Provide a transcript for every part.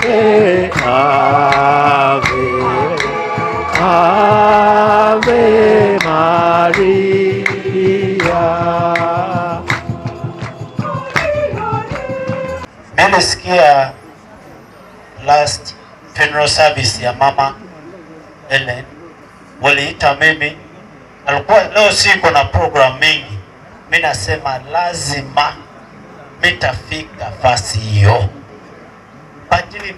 Ave, Ave, Ave Maria. Nilisikia last funeral service ya mama Ellen, waliita mimi, alikuwa leo siko na program mingi, mi nasema lazima mitafika fasi hiyo ajili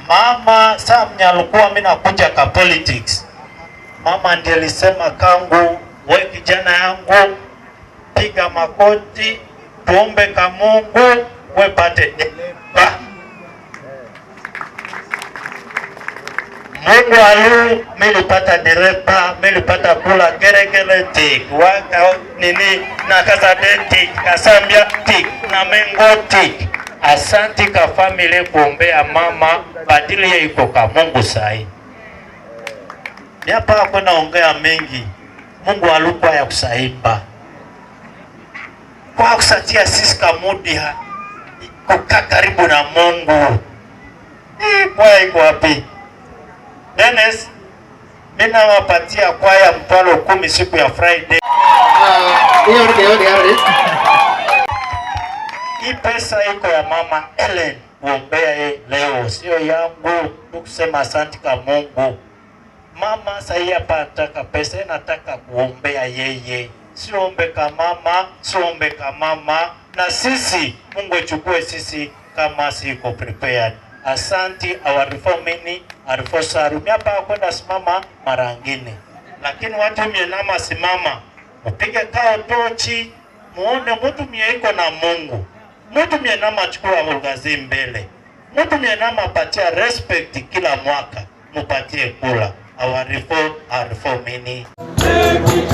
mama Samnya alikuwa mi nakuja ka politics. Mama ndiye alisema kangu, we kijana yangu, piga makoti tuombe ka Mungu we pate dereva. Mungu alu milipata dereva, milipata kula geregere tik waka nini na kasade tik kasambia tik na mengo tik. Asanti ka family kuombea mama badili ye iko ka Mungu sahi. Hapa kwenda ongea mengi. Mungu alikuwa ya kusaiba kwa kusatia sisi kamudi kukaa karibu na Mungu. Kwaya iko wapi? Dennis, mimi nawapatia kwaya mtwalo 10 siku ya Friday. Hii pesa iko ya mama Ellen kuombea ye leo, sio yangu. Tukusema asante kwa Mungu. Mama sahii hapa anataka pesa, nataka kuombea yeye. Siombe ka mama, siombe ka mama, na sisi Mungu achukue sisi kama siko prepared. Asanti awarifomini arifosarumi hapa kwenda simama mara ngine, lakini watu mienama simama upige kao tochi muone mtu mie iko na Mungu, mtu mienama chukua ugazi mbele, mtu mienama patia respect kila mwaka, mupatie kula awarifo arifomini. Eki